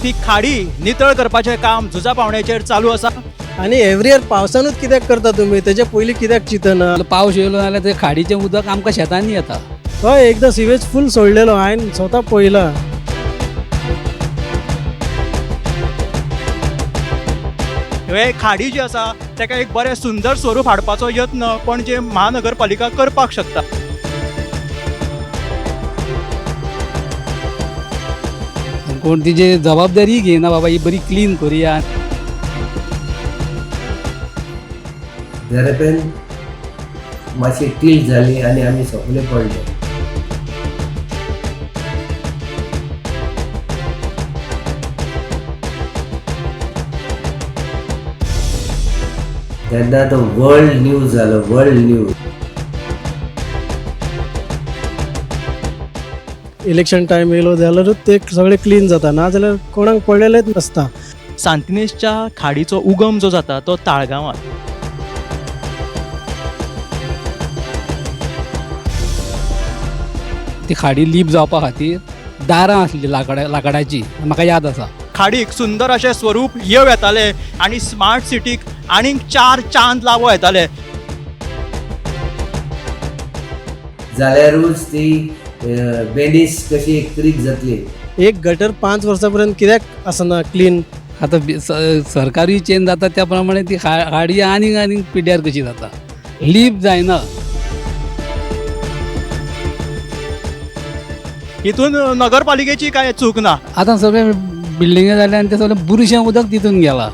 ती खाडी नितळ करपाचें काम झुजा पावण्याचेर चालू आसा. आनी एवरी इयर पावसानूच कित्याक करता तुमी? तेजे पयलीं कित्याक चिंतना? पावस येयलो जाल्यार ते खाडीचें उदक आमकां शेतांनी येता. हय, एकदां सिवेज फूल सोडलेलो हांवें स्वता पळयला. हे खाडी जी आसा ताका एक बरें सुंदर स्वरूप हाडपाचो यत्न पणजे महानगरपालिका करपाक शकता. कोण तिची जबाबदारी घेयना, बाबा ही बरी क्लीन करुया. देरेपेन मातशी टिल्ट जाली आनी आमी सगळे पडले. तेन्ना तो वर्ल्ड न्यूज जालो, वर्ल्ड न्यूज. इलेक्शन टायम येयलो जाल्यारूच ते सगळें क्लीन जाता, नाजाल्यार कोणाक पडलेलेच नासता. सांतिनेजच्या खाडीचो उगम जो जाता तो ताळगांवांत. ती खाडी लीप जावपा खातीर दारां आसली लाकडाची, म्हाका याद आसा. खाडीक सुंदर अशें स्वरूप येवं येतालें आनी स्मार्ट सिटीक आनीक चार चांद लावो येताले. जाल्यारूच ती बेनीस कशी एक क्रीक जातली. एक गटर 5 वर्सां पर्यंत कित्याक आसना क्लीन? आतां सरकारूय चेंज जाता त्या प्रमाणे ती खाडी आनीक आनीक पिड्ड्यार कशी जाता, लीप जायना. हितून नगरपालिकेची काय चूक ना. आतां सगळे बिल्डिंगे जाल्या आनी ते सगळें बुरशें उदक तितून गेलां.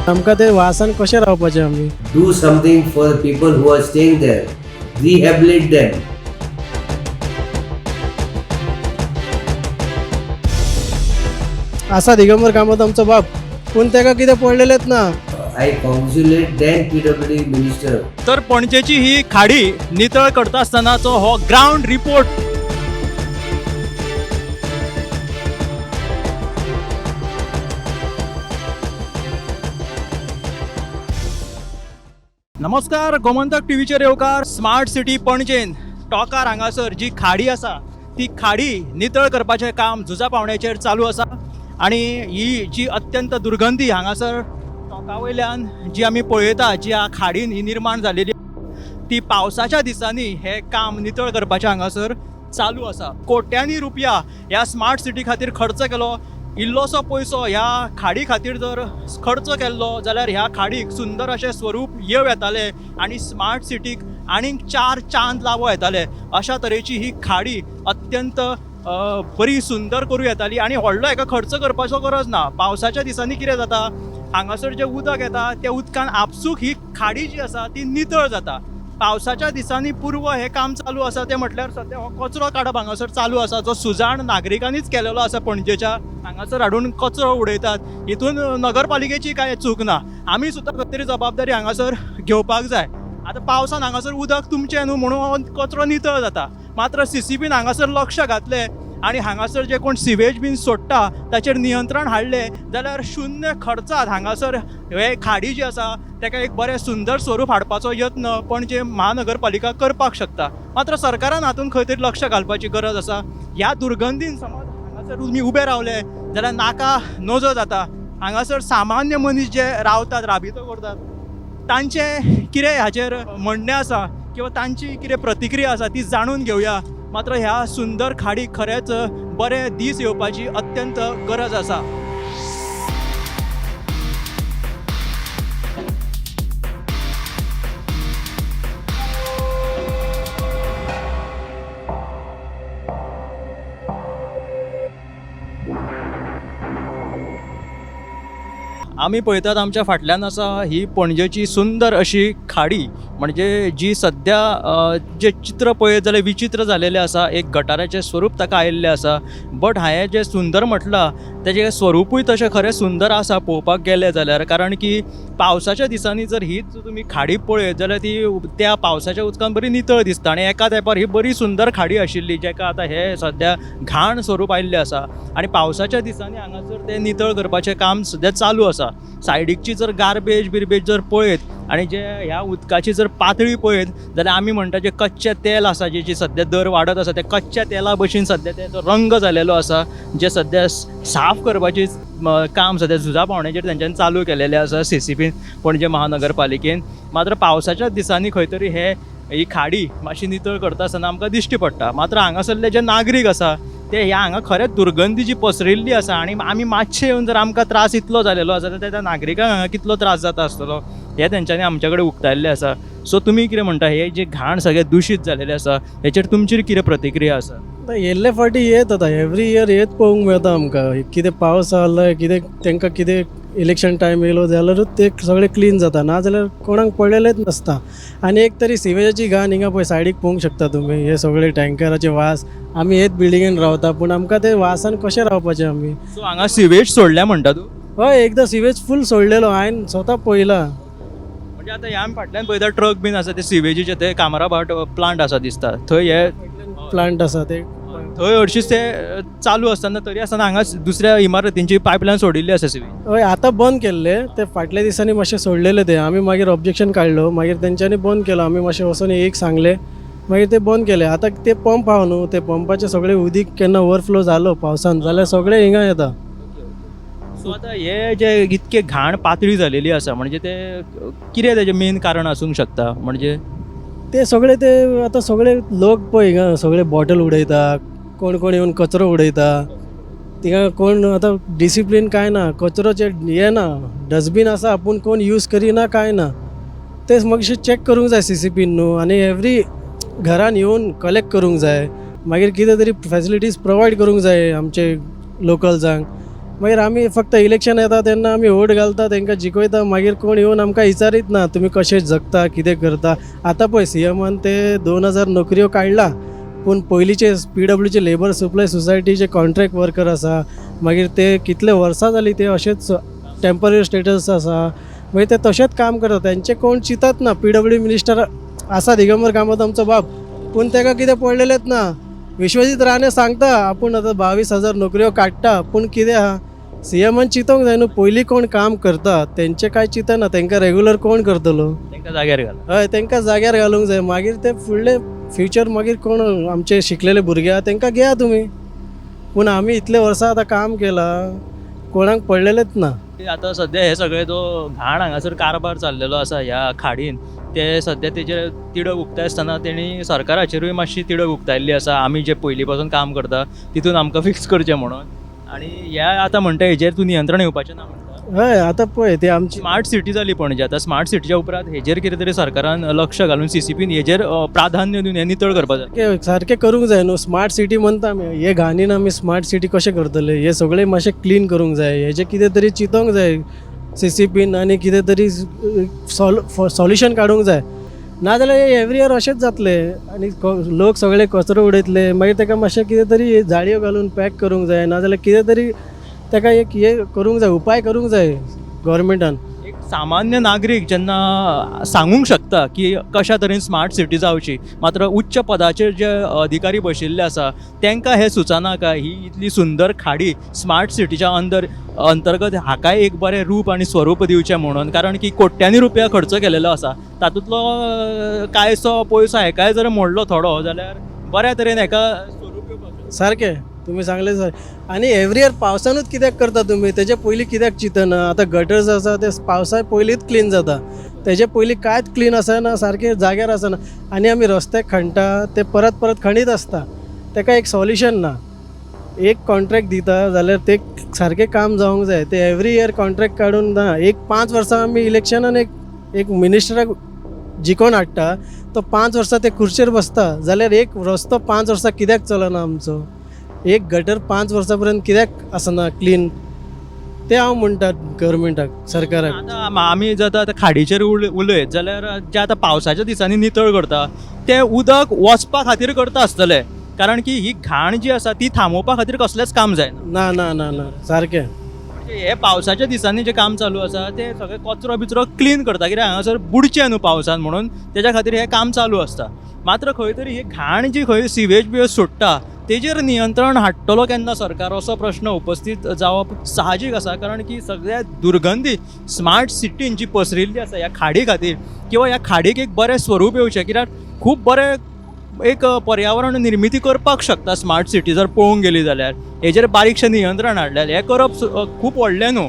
आमकां ते वासान कशें रावपाचें आमी? Do something for the people who are staying there, rehabilitate them. आसा दिगंबर कामत आमचो बाप, पूण तेका कितें पडलेलेच ना. I congratulate then PWD minister. तर पणजेची ही खाडी नितळ करता आसतनाचो हो ग्रावंड रिपोर्ट. नमस्कार, गोमंतक टीव्हीचेर येवकार. स्मार्ट सिटी पणजेन टोकार हांगासर जी खाडी आसा ती खाडी नितळ करपाचें काम झुजा पावण्याचेर चालू आसा आनी ही जी अत्यंत दुर्गंधी हांगासर टोका वयल्यान जी आमी पळयता, जी ह्या खाडीन ही निर्माण जालेली, ती पावसाच्या दिसांनी हें काम नितळ करपाचें हांगासर चालू आसा. कोट्यांनी रुपया ह्या स्मार्ट सिटी खातीर खर्च केलो. इल्लोसो पयसो ह्या खाडी खातीर जर खर्च केल्लो जाल्यार ह्या खाडीक सुंदर अशें स्वरूप येवं येतालें आनी स्मार्ट सिटीक आनीक चार चांद लावो येताले. अशा तरेची ही खाडी अत्यंत बरी सुंदर करूं येताली आनी व्हडलो हेका खर्च करपाचो गरज ना. पावसाच्या दिसांनी कितें जाता, हांगासर जें उदक येता त्या उदकान आपसूक ही खाडी जी आसा ती नितळ जाता. पावसाच्या दिसांनी पूर्व हें काम चालू आसा तें म्हटल्यार सद्या हो कचरो काडप हांगासर चालू आसा, जो सुजाण नागरिकांनीच केलेलो आसा. पणजेच्या हांगासर हाडून कचरो उडयतात, हितून नगरपालिकेची कांय चूक ना. आमी सुद्दां खंय तरी जबाबदारी हांगासर घेवपाक जाय. आतां पावसान हांगासर उदक तुमचें न्हू म्हणून हो कचरो नितळ जाता, मात्र सीसीबीन हांगासर लक्ष घातलें आनी हांगासर जे कोण सिवेज बीन सोडटा ताचेर नियंत्रण हाडलें जाल्यार शुन्य खर्चात हांगासर हे खाडी जी आसा ताका एक बरें सुंदर स्वरूप हाडपाचो यत्न पणजे महानगरपालिका करपाक शकता. मात्र सरकारान हातूंत खंय तरी लक्ष घालपाची गरज आसा. ह्या दुर्गंधीन समज हांगासर तुमी उबे रावले जाल्यार नाका नजो जाता. हांगासर सामान्य मनीस जे रावतात, राबितो करतात, तांचें कितें हाचेर म्हणणें आसा किंवा तांची कितें प्रतिक्रिया आसा ती जाणून घेवया. मात्र ह्या सुंदर खाडीक खरेंच बरे दीस येवपाची अत्यंत गरज आसा. आमी पळयतात आमच्या फाटल्यान आसा ही पणजेची सुंदर अशी खाडी, म्हणजे जी सद्या जें चित्र पळयत जाल्यार विचित्र जालेलें आसा, एक गटाराचें स्वरूप ताका आयिल्लें आसा. बट हांवें जें सुंदर म्हटलां तेजें स्वरुपूय तशें खरें सुंदर आसा पळोवपाक गेलें जाल्यार, कारण की पावसाच्या दिसांनी जर हीच तुमी खाडी पळयत जाल्यार ती त्या पावसाच्या उदकान बरी नितळ दिसता आनी एका तेंपार ही बरी सुंदर खाडी आशिल्ली जेका आतां हें सद्या घाण स्वरूप आयिल्लें आसा आनी पावसाच्या दिसांनी हांगासर तें नितळ करपाचें काम सद्या चालू आसा. सायडीकची जर गार्बेज बिर्बेज जर पळयत आनी जे ह्या उदकाची जर पातळी पळयत जाल्यार आमी म्हणटा जे कच्चें तेल आसा जेची सद्या दर वाडत आसा त्या कच्च्या तेला भशेन सद्या तेजो रंग जालेलो आसा, जे सद्या साफ करपाची काम सद्या झुजा पावण्याचेर तेंच्यांनी चालू केलेलें आसा सीसीपीन पणजे महानगरपालिकेन. मात्र पावसाच्या दिसांनी खंय तरी हे ही खाडी मातशी नितळ करता आसतना आमकां दिश्टी पडटा. मात्र हांगासरले जे नागरीक आसा ते ह्या हांगा खरेंच दुर्गंधी जी पसरिल्ली आसा आनी आमी मातशे येवन जर आमकां त्रास इतलो जालेलो आसा जाल्यार त्या नागरिकांक हांगा कितलो त्रास जाता आसतलो हें तेंच्यांनी आमच्या कडेन उक्तायल्लें आसा. सो तुमी कितें म्हणटा, हे जे घाण सगळें दुशीत जालेलें आसा हेचेर तुमची कितें प्रतिक्रिया आसा? आतां येयल्ले फावटी येत आतां एवरी इयर येत पळोवंक मेळटा आमकां. कितें पावस आसलो कितें तांकां कितें इलेक्शन टायम येयलो जाल्यारूच ते सगळें क्लीन जाता, नाजाल्यार कोणाक पडलेलेच नासता. आनी एक तरी सिवेजाची घाण हिंगा पळय सायडीक पळोवंक शकता तुमी, हे सगळे टँकराचे वास. आमी हेच बिल्डिंगेन रावता पूण आमकां ते वासान कशें रावपाचें आमी? सो हांगा सिवेज सोडल्या म्हणटा तूं? हय, एकदां सिवेज फूल सोडलेलो हांवें स्वता पळयला. म्हणजे आतां ह्या आमी फाटल्यान पळयता ट्रक बीन आसा ते सिवेजीचे, ते कामराभाट प्लांट आसा दिसता थंय, हे प्लांट आसा ते थंय हरशींच ते चालू आसतना तरी आसतना हांगा दुसऱ्या इमारतींची पायपलायन सोडिल्ली आसा सिवेज. हय, आतां बंद केल्ले ते फाटल्या दिसांनी मातशे सोडलेले ते. आमी मागीर ऑब्जेक्शन काडलो, मागीर तेंच्यांनी बंद केलो. आमी मातशे वचोन एक सांगले, मागीर ते बंद केले. आतां ते पंप आहा न्हू, ते पंपाचे सगळे उदीक केन्ना ओवरफ्लो जालो पावसान जाल्यार सगळे हिंगा येता. सो आतां हे जे इतके घाण पातळी जालेली आसा म्हणजे ते कितें तेजें मेन कारण आसूंक शकता? म्हणजे ते सगळे ते आतां सगळे लोक पळय हिंगा सगळे बॉटल उडयता, कोण कोण येवन कचरो उडयता थिंगा. कोण आतां डिसिप्लीन कांय ना, कचरोचे हे ना, डस्टबीन आसा पूण कोण यूज करिना कांय ना. ते मातशें चॅक करूंक जाय सीसीपीन न्हू, आनी एवरी घरान येवन कलेक्ट करूंक जाय. मागीर कितें तरी फॅसिलिटीज प्रोवायड करूंक जाय आमचे लोकल्सांक. मागीर आमी फक्त इलेक्शन येता तेन्ना आमी वोट घालता, तांकां जिखयता, मागीर कोण येवन आमकां विचारीत ना तुमी कशें जगता कितें करता. आतां पळय सीएमान ते 2000 नोकऱ्यो काडला, पूण पयलींचे पीडब्ल्यूचे लेबर सप्लाय सोसायटीचे कॉन्ट्रॅक्ट वर्कर आसा, मागीर ते कितले वर्सां जालीं ते अशेंच टेंपररी स्टेटस आसा, मागीर ते तशेंच काम करता, तेंचे कोण चिंतत ना. पीडब्ल्यू मिनिस्टर आसा दिगंबर कामत आमचो बाब, पूण ताका कितें पडलेलेंच ना. विश्वजीत राणे सांगता आपूण आतां 22,000 नोकऱ्यो काडटा, पूण कितें आहा सीएमान चिंतूंक जाय न्हू पयलीं कोण काम करता तेंचें कांय चिंतना, तांकां रेगुलर कोण करतलो? तांकां जाग्यार घाला. हय, तांकां जाग्यार घालूंक जाय. मागीर ते फुडले फ्युचर मागीर कोण आमचे शिकलेले भुरगे आहा तांकां घेया तुमी, पूण आमी इतले वर्सां आतां काम केलां कोणाक पडलेलेंच ना. आतां सद्या हे सगळे जो घाण हांगासर कारभार चाललेलो आसा ह्या खाडीन ते सद्या तेजेर तिडक उक्ताय आसतना तेणी सरकाराचेरूय मातशी तिडक उक्तायल्ली आसा, आमी जे पयलीं पासून काम करता तितून आमकां फिक्स करचें म्हणून. आनी ह्या आतां म्हणटा हेजेर तूं नियंत्रण येवपाचें ना म्हणटा. हय, आतां पळय ते आमची स्मार्ट सिटी जाली पणजे, आतां स्मार्ट सिटीच्या उपरांत हेजेर कितें तरी सरकारान लक्ष घालून सीसीपीन हेजेर प्राधान्य दिवन हें नितळ करपा जाय. सारकें सारकें करूंक जाय न्हू. स्मार्ट सिटी म्हणटा आमी, हे घाणीन आमी स्मार्ट सिटी कशें करतले? हे सगळें मातशें क्लीन करूंक जाय, हेजें कितें तरी चिंतोंक जाय सीसीपीन आनी कितें तरी सॉल्युशन काडूंक जाय, नाजाल्यार हे एवरी इयर अशेंच जातलें आनी लोक सगळे कचरो उडयतले. मागीर ताका मातशें कितें तरी जाळयो घालून पॅक करूंक जाय, नाजाल्यार कितें तरी ताका एक हे करूंक जाय, उपाय करूंक जाय गोवोरमेंटान. एक सामान्य नागरीक जेन्ना सांगूंक शकता की कशा तरेन स्मार्ट सिटी जावची, मात्र उच्च पदाचेर जे अधिकारी बशिल्ले आसा तांकां हें सुचना काय ही इतली सुंदर खाडी स्मार्ट सिटीच्या अंदर अंतर्गत हाकाय एक बरें रूप आनी स्वरूप दिवचें म्हणून, कारण की कोट्यांनी रुपया खर्च केलेलो आसा तातूंतलो कांयसो पयसो हेकाय जर मोडलो थोडो जाल्यार बऱ्या तरेन हेका स्वरूप येवपाक शकता. सारकें तुमी सांगलें सर. आनी एवरी इयर पावसानूच कित्याक करता तुमी, तेजे पयलीं कित्याक चिंतना? आतां गटर्स आसा ते पावसा पयलींच क्लीन जाता, तेजे पयलीं कांयच क्लीन आसना, सारकें जाग्यार आसना. आनी आमी रस्ते खणटा ते परत परत खणीत आसता, ताका एक सॉल्युशन ना. एक कॉन्ट्रॅक्ट दिता जाल्यार ते सारकें काम जावंक जाय, ते एवरी इयर कॉन्ट्रॅक्ट काडून ना. एक 5 वर्सां आमी इलेक्शनान एक एक मिनिस्टराक जिखोवन हाडटा, तो 5 वर्सां ते खुर्चेर बसता, जाल्यार एक रस्तो 5 वर्सां कित्याक चलना आमचो? एक गटर 5 वर्सां पर्यंत कित्याक आसना क्लीन? ते हांव म्हणटा गव्हर्मेंटाक, सरकाराक. आतां आमी जर आतां खाडीचेर उलयत जाल्यार जे आतां पावसाच्या दिसांनी नितळ करता तें उदक वचपा खातीर करता आसतलें, कारण की ही घाण जी आसा ती थांबोवपा खातीर कसलेंच काम जायना. ना ना ना ना, सारकें. म्हणजे हे पावसाच्या दिसांनी जें काम चालू आसा तें सगळें कचरो बिचरो क्लीन करता, कित्याक हांगासर बुडचें न्हू पावसान म्हणून तेज्या खातीर हें काम चालू आसता. मात्र खंय तरी ही घाण जी खंय सिवेज बिवेज सोडटा तेजेर नियंत्रण हाडटलो केन्ना सरकार असो प्रश्न उपस्थीत जावप साहजीक आसा, कारण की सगळ्या दुर्गंधी स्मार्ट सिटीन जी पसरिल्ली आसा ह्या खाडी खातीर किंवा ह्या खाडीक एक बरें स्वरूप येवचें, कित्याक खूब बरें एक पर्यावरण निर्मिती करपाक शकता स्मार्ट सिटी जर पळोवंक गेली जाल्यार. हेजेर बारीकशें नियंत्रण हाडलें, हें करप खूब व्हडलें न्हू,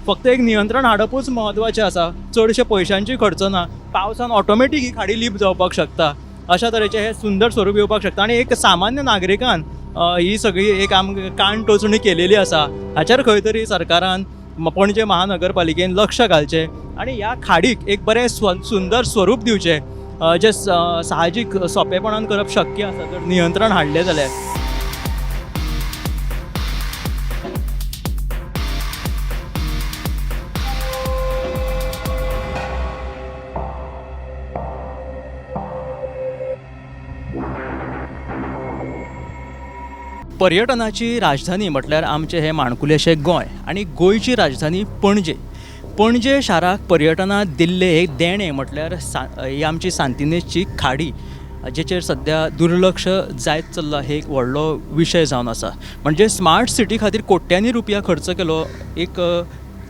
फक्त एक नियंत्रण हाडपूच म्हत्वाचें आसा. चडशे पयशांची खर्च ना, पावसान ऑटोमॅटीक ही खाडी लीप जावपाक शकता, अशा तरेचें हें सुंदर स्वरूप येवपाक शकता. आनी एक सामान्य नागरिकान ही सगळी एक आमकां कान टोचणी केलेली आसा, हाचेर खंय तरी सरकारान पणजे महानगरपालिकेन लक्ष घालचें आनी ह्या खाडीक एक बरें सुंदर स्वरूप दिवचें, जें साहजीक सोंपेपणान करप शक्य आसा जर नियंत्रण हाडलें जाल्यार. पर्यटनाची राजधानी म्हटल्यार आमचें हें माणकुलेशें गोंय आनी गोंयची राजधानी पणजे. पणजे शाराक पर्यटनाक दिल्लें एक देणें म्हटल्यार ही आमची सांतिनेजची खाडी, जेचेर सद्या दुर्लक्ष जायत चल्लां, हे एक व्हडलो विशय जावन आसा. म्हणजे स्मार्ट सिटी खातीर कोट्यांनी रुपया खर्च केलो, एक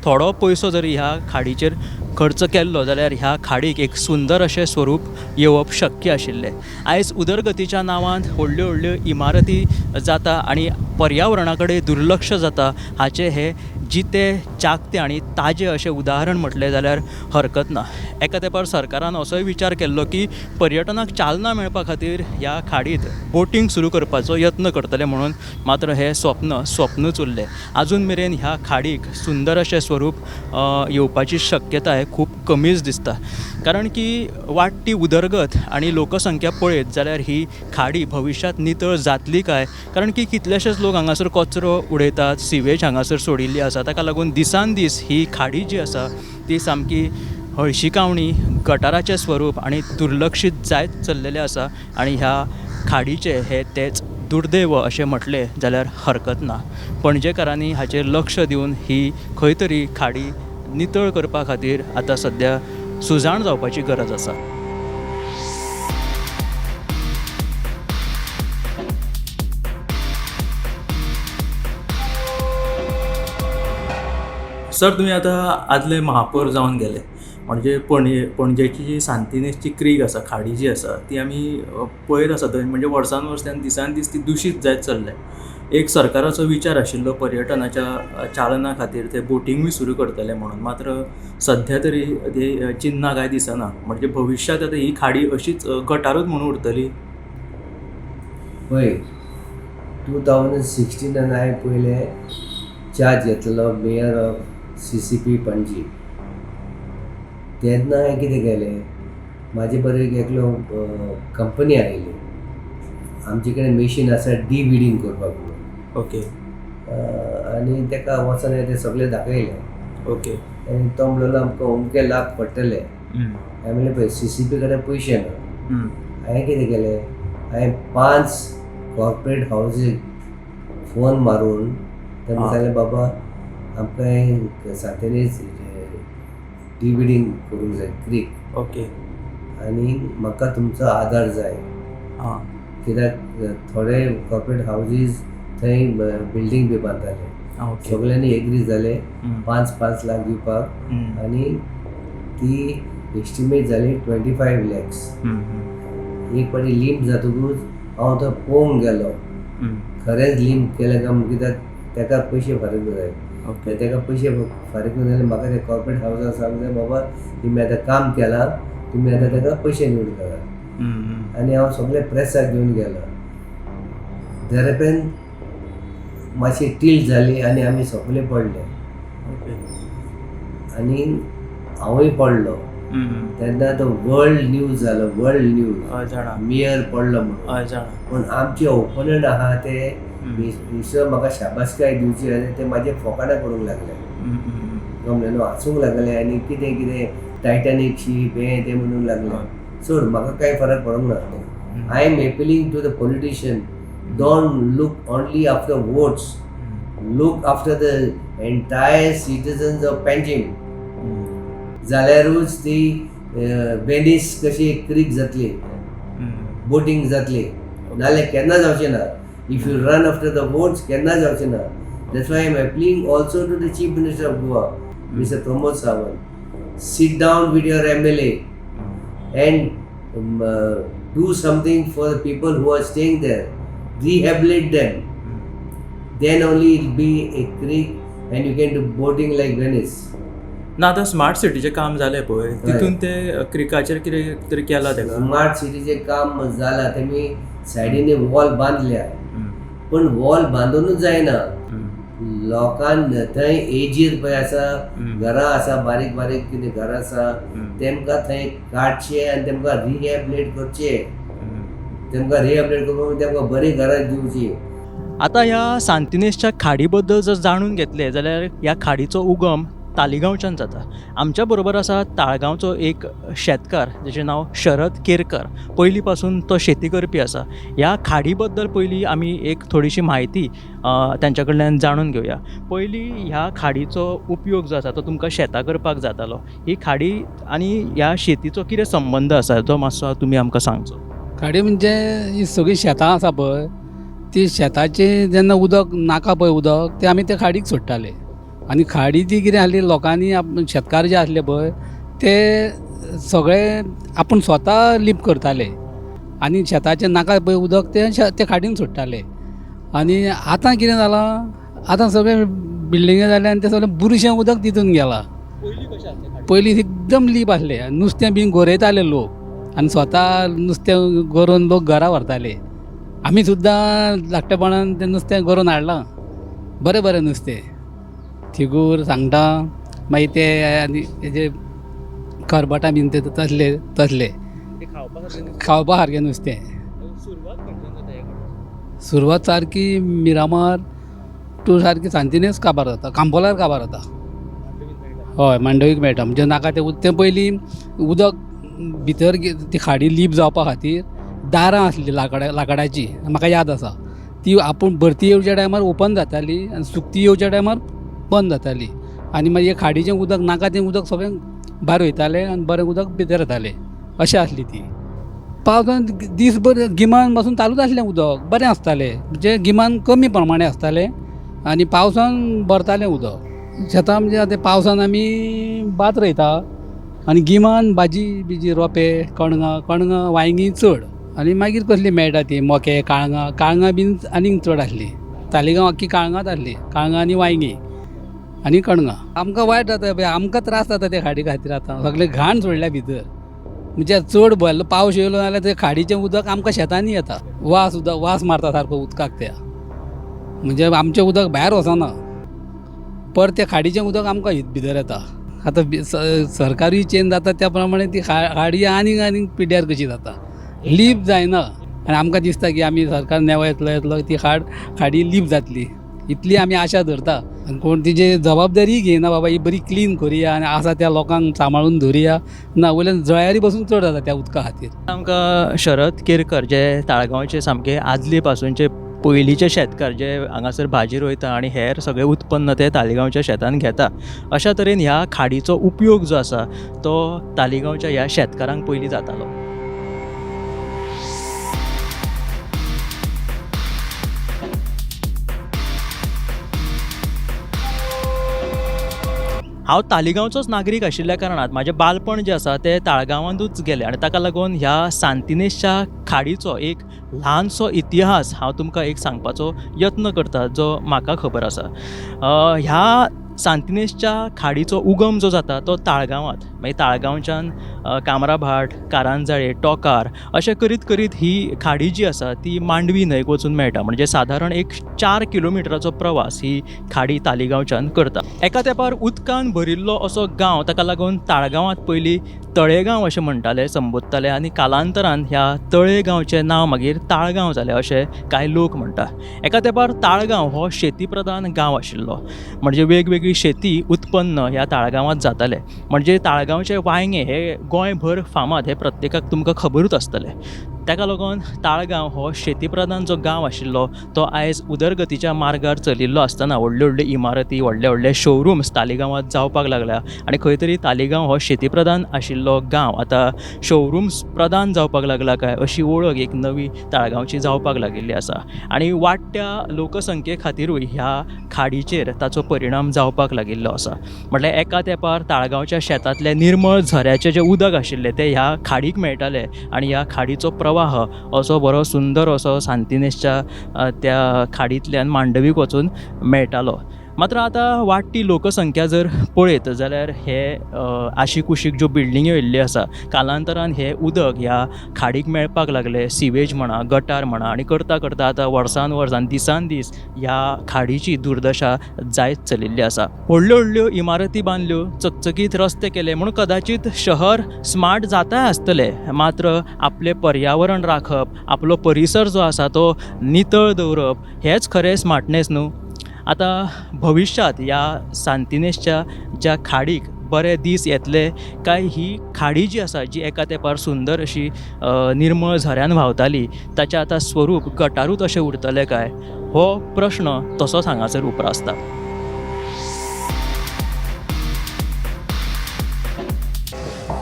थोडो पयसो जर ह्या खाडीचेर खर्च केल्लो जाल्यार ह्या खाडीक एक सुंदर अशें स्वरूप येवप शक्य आशिल्लें. आयज उदरगतीच्या नांवान व्हडल्यो व्हडल्यो इमारती जाता आनी पर्यावरणा कडेन दुर्लक्ष जाता, हाचें हें जितें जागतें आनी ताजें अशें उदाहरण म्हटलें जाल्यार हरकत ना. एका तेंपार सरकारान असोय विचार केल्लो की पर्यटनाक चालना मेळपा खातीर ह्या खाडीत बोटींग सुरू करपाचो यत्न करतले म्हणून, मात्र हें स्वप्न स्वप्नूच उरलें. आजून मेरेन ह्या खाडीक सुंदर अशें स्वरूप येवपाची शक्यताय खूब कमीच दिसता, कारण की वाडटी उदरगत आनी लोकसंख्या पळयत जाल्यार ही खाडी भविश्यांत नितळ जातली काय, कारण की कितलेशेच लोक हांगासर कचरो उडयतात, सिवेज हांगासर सोडिल्ली आसा, ताका लागून दिसान दीस ही खाडी जी आसा ती सामकी हळशिकावणी, गटाराचें स्वरूप आनी दुर्लक्षीत जायत चल्लेलें आसा आनी ह्या खाडीचें हें तेंच दुर्दैव अशें म्हटलें जाल्यार हरकत ना. पणजेकारांनी हाचेर लक्ष दिवन ही खंय तरी खाडी नितळ करपा खातीर आतां सद्या सुजाण जावपाची गरज आसा. सर, तुमी आतां आदले महापौर जावन गेले, म्हणजे पणजेची जी सांतिनेजची क्रीक आसा, खाडी जी आसा, ती आमी पळयत आसा थंय, म्हणजे वर्सान वर्स आनी दिसान दीस ती दुशीत जायत चल्ल्या. एक सरकाराचो विचार आशिल्लो पर्यटनाच्या चालना खातीर ते बोटिंगूय सुरू करतले म्हणून, मात्र सद्या तरी ते चिन्नां कांय दिसना. म्हणजे भविश्यांत आतां ही खाडी अशीच गटारूच म्हणून उरतली. पळय, 2016 हांवें पयलें चार्ज घेतलेलो mayor of CCP Panaji. तेन्ना हांवें कितें केलें, म्हाजे बरोबर एकलो कंपनी आयली, आमचे कडेन मेशीन आसा डी विडींग करपाक म्हणून. आनी ताका वचोन हांवें तें सगळें दाखयलें. आनी तो म्हणलो आमकां अमके लाख पडटले. हांवें म्हणलें पळय CCP कडेन पयशे ना. हांवें कितें केलें, हांवें 5 कॉर्पोरेट हावजीक फोन मारून तांकां सांगलें, बाबा आमकां सांतिनेज डिविडींग करूंक जाय क्रीक. आनी म्हाका तुमचो आदार जाय. कित्याक थोडे कॉर्पोरेट हावजीज थंय बिल्डींग बी बांदताले. सगळ्यांनी एग्री जाले 5-5 लाख दिवपाक. आनी ती एस्टिमेट जाली 25 लॅक्स. एक फावटी लिंप जातकूच हांव तो पळोवंक गेलो, खरेंच लिंप केलें काय म्हूण, कित्याक ताका पयशे फारीक जाय. ताका पयशे फारीक जाल्यार म्हाका ते कॉर्पोरेट हावसान सांगलें, बाबा तुमी आतां काम केलां, तुमी आतां ताका पयशे दिवन करात. आनी हांव सगळे प्रेसाक घेवन गेलो. देरपेन मातशी टिल्ट जाली आनी आमी सगळे पडले. आनी हांवूय पडलो. तेन्ना तो वर्ल्ड न्यूज जालो, वर्ल्ड न्यूज, मेयर पडलो म्हणून. पूण आमचे ओपोनंट आहा ते मिस्टर म्हाका शाबासकाय दिवची आनी ते म्हाजे फोकाणां करूंक लागले. गमले न्हू, हांसूंक लागले आनी कितें कितें टायटॅनीक शीप हें तें म्हणूंक लागले. सोड, म्हाका कांय फरक पडूंक ना. I am appealing to the politician, don't look only after votes, look after the entire citizens of Panjim. जाल्यारूच ती वेनीस कशी क्रीक जातली, बोटींग जातली, नाल्यार केन्ना जावचें ना. If you run after the votes केन्ना जावचें ना. That's why I am appealing also to the chief minister of Goa, mister Pramod Sawant, sit down with your MLA and do something for the people who are staying there, rehabilitate them. Then only it be a creek and you can do boating like Venice. ना आतां smart सिटीचें काम जालें पळय, तितून ते क्रिकाचेर कितें तरी केलां तेका? स्मार्ट सिटीचें काम जालां, तेमी सायडीनी वॉल बांदल्या, पूण वॉल बांदूनच जायना. लोकांक थंय एजीर पळय आसा, घरां आसा, बारीक बारीक कितें घरां आसा, तेमकां थंय काडचें आनी तेमकां रिहॅबिलिटेट करचें. तेमकां रिहॅबिलिटेट करून तेमकां बरीं घरां दिवचीं. आतां ह्या सांतिनेजच्या खाडी बद्दल जर जाणून घेतलें जाल्यार ह्या खाडीचो उगम तालिगांवच्यान जाता. आमच्या बरोबर आसा ताळगांवचो एक शेतकार जेचें नांव शरद केरकर. पयलीं पासून तो शेती करपी आसा. ह्या खाडी बद्दल पयलीं आमी एक थोडीशी म्हायती तांच्या कडल्यान जाणून घेवया. पयलीं ह्या खाडीचो उपयोग जो आसा तो तुमकां शेतां करपाक जातालो. ही खाडी आनी ह्या शेतीचो कितें संबंद आसा तो मातसो तुमी आमकां सांगचो. खाडी म्हणजे ही सगळीं शेतां आसा पळय, ती शेताचें जेन्ना उदक नाका पळय उदक तें आमी ते खाडीक सोडटाले. आनी खाडी ती कितें आसली, लोकांनी शेतकार जे आसले पळय ते सगळे आपूण स्वता लीप करताले आनी शेताचें नाका पळय उदक तें ते खाडीन सोडटाले. आनी आतां कितें जालां, आतां सगळे बिल्डिंगे जाले आनी तें सगळें बुरशें उदक तितून गेलां. पयलीं एकदम लीप आसलें, नुस्तें बीन गरयताले लोक आनी स्वता नुस्तें गरोवन लोक घरा व्हरताले. आमी सुद्दां धाकटेपणान तें नुस्तें गरोवन हाडलां, बरें बरें नुस्तें, थिगूर, सांगटां, मागीर ते आनी तेजे खरबटां बीन ते तसले तसले खावपा सारकें नुस्तें. सुरवात सारकी मिरामार टू सारकी सांतिनेज काबार जाता, कांबोलार काबार जाता. हय, मांडवीक मेळटा. म्हणजे नाका तें तें पयलीं उदक भितर ती खाडी लीप जावपा खातीर दारां आसलीं लांकडाची, म्हाका याद आसा. ती आपूण भरती येवच्या टायमार ओपन जाताली आनी सुकती येवच्या टायमार बंद जाताली. आनी मागीर खाडीचें उदक नाका तें उदक सगळें भायर वयतालें आनी बरें उदक भितर येतालें, अशें आसली ती. पावसान दीसभर गिमान पासून चालूच आसलें उदक, बरें आसतालें. म्हणजे गिमान कमी प्रमाणे आसतालें आनी पावसान भरतालें उदक. शेतां म्हणजे आतां पावसान आमी भात रोयता आनी गिमान भाजी बिजी रोंपे, कणगां, कणगां वांयगीं चड, आनी मागीर कसली मेळटा ती मोके, काळंगां, काळंगां बीन आनीक चड आसलीं. तालिगांव आख्खी काळंगांच आसली, काळंगां आनी वांयगीं आनी कणगां. आमकां वायट जाता पळय, आमकां त्रास जाता ते खाडी खातीर. आतां सगळे घाण सोडल्या भितर, म्हणजे चड भरलो पावस येयलो जाल्यार ते खाडीचें उदक आमकां शेतांनी येता. वास उदक वास मारता सारको उदकाक त्या, म्हणजे आमचें उदक भायर वचना, परत ते खाडीचें उदक आमकां भितर येता. आतां सरकारूय चेंज जाता त्या प्रमाणे ती खाडी आनीक आनीक पिड्ड्यार कशी जाता, लीप जायना. आनी आमकां दिसता की आमी सरकार नेवा येतलो येतलो ती खाडी लीप जातली, इतली आमी आशा धरता. आनी कोण तिजी जबाबदारीय घेयना, बाबा ही बरी क्लीन करुया आनी आसा त्या लोकांक सांबाळून धरुया ना, वयल्यान जळारी बसून चड जाता त्या उदका खातीर. आमकां शरद केरकर जे ताळगांवचे सामके आदले पासूनचे पयलींचे शेतकार जे हांगासर भाजी रोयता आनी हेर सगळें उत्पन्न ते तालिगांवच्या शेतान घेता, अशा तरेन ह्या खाडीचो उपयोग जो आसा तो तालिगांवच्या ह्या शेतकारांक पयलीं जातालो. हांव तालिगांवचोच नागरीक आशिल्ल्या कारणान म्हाजें बालपण जें आसा तें ताळगांवांतूच गेलें आनी ताका लागून ह्या सांतिनेजच्या खाडीचो एक ल्हानसो इतिहास हांव तुमकां एक सांगपाचो यत्न करता जो म्हाका खबर आसा. ह्या सांतिनेजच्या खाडीचो उगम जो जाता तो ताळगांवांत, मागीर ताळगांवच्यान कामराभाट, कारांजाळे, टोकार अशें करीत करीत ही खाडी जी आसा ती मांडवी न्हंयक वचून मेळटा. म्हणजे सादारण एक 4 किलोमिटराचो प्रवास ही खाडी तालिगांवच्यान करता. एका तेंपार उदकान भरिल्लो असो गांव, ताका लागून ताळगांवांत पयलीं तळेगांव अशें म्हणटाले, संबोधताले आनी कालांतरान ह्या तळेगांवचें नांव मागीर ताळगांव जालें अशें कांय लोक म्हणटा. एका तेंपार ताळगांव हो शेती प्रधान गांव आशिल्लो, म्हणजे वेगवेगळी शेती उत्पन्न ह्या ताळगांवांत जातालें. म्हणजे ताळगांवचे वांयगें हे गोंयभर फामाद, हें प्रत्येकाक तुमकां खबरूच आसतलें. ताका लागून ताळगांव हो शेती प्रधान जो गांव आशिल्लो तो आयज उदरगतीच्या मार्गार चलिल्लो आसतना व्हडल्यो व्हडल्यो इमारती, व्हडले व्हडले शोरूम्स तालिगांवांत जावपाक लागल्या आनी खंय तरी तालिगांव हो शेती प्रधान आशिल्लो गांव आतां शोरूम्स प्रधान जावपाक लागला काय अशी वळख एक नवी ताळगांवची जावपाक लागिल्ली आसा. आनी वाडट्या लोकसंख्ये खातिरूय ह्या खाडीचेर ताचो परिणाम जावपाक लागिल्लो आसा. म्हटल्यार एका तेंपार ताळगांवच्या शेतांतलें निर्मळ झऱ्याचें जें उदक आशिल्लें तें ह्या खाडीक मेळटालें आनी ह्या खाडीचो प्रवाह असो बरो सुंदर असो सांतिनेजच्या त्या खाडींतल्यान मांडवीक वचून मेळटालो. मात्र आतां वाडटी लोकसंख्या जर पळयत जाल्यार हे आशिकुशीक ज्यो बिल्डिंग्यो येयल्ल्यो आसा, कालांतरान हें उदक ह्या खाडीक मेळपाक लागलें, सिवेज म्हणा, गटार म्हणा, आनी करता करता आतां वर्सान वर्स आनी दिसान दीस ह्या खाडीची दुर्दशा जायत चलिल्ली आसा. व्हडल्यो व्हडल्यो इमारती बांदल्यो, चकचकीत रस्ते केले म्हूण कदाचीत शहर स्मार्ट जाता आसतलें, मात्र आपलें पर्यावरण राखप, आपलो परिसर जो आसा तो नितळ दवरप हेंच खरें स्मार्टनेस न्हू. आतां भविश्यांत ह्या सांतिनेजच्या ज्या खाडीक बरे दीस येतले काय ही खाडी जी आसा, जी एका तेंपार सुंदर अशी निर्मळ झऱ्यान व्हांवताली, ताचें आतां स्वरूप गटारूच अशें उरतलें काय, हो प्रश्न तसोच हांगासर उप्रासता.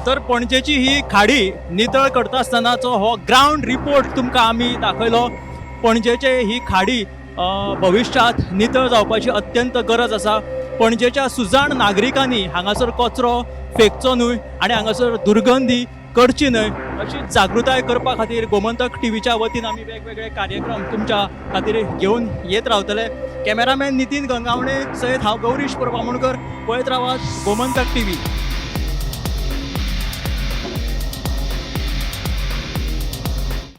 तर पणजेची ही खाडी नितळ करता आसतनाचो हो ग्रावंड रिपोर्ट तुमकां आमी दाखयलो. पणजेचे ही खाडी भविश्यांत नितळ जावपाची अत्यंत गरज आसा. पणजेच्या सुजाण नागरिकांनी हांगासर कचरो फेकचो न्हय आनी हांगासर दुर्गंधी करची न्हय अशी जागृताय करपा खातीर गोमंतक टीव्हीच्या वतीन आमी वेगवेगळे कार्यक्रम तुमच्या खातीर घेवन येत रावतले. कॅमेरामॅन नितीन गंगावणे सयत हांव गौरीश परबामणकर, पळयत रावात गोमंतक टीव्ही.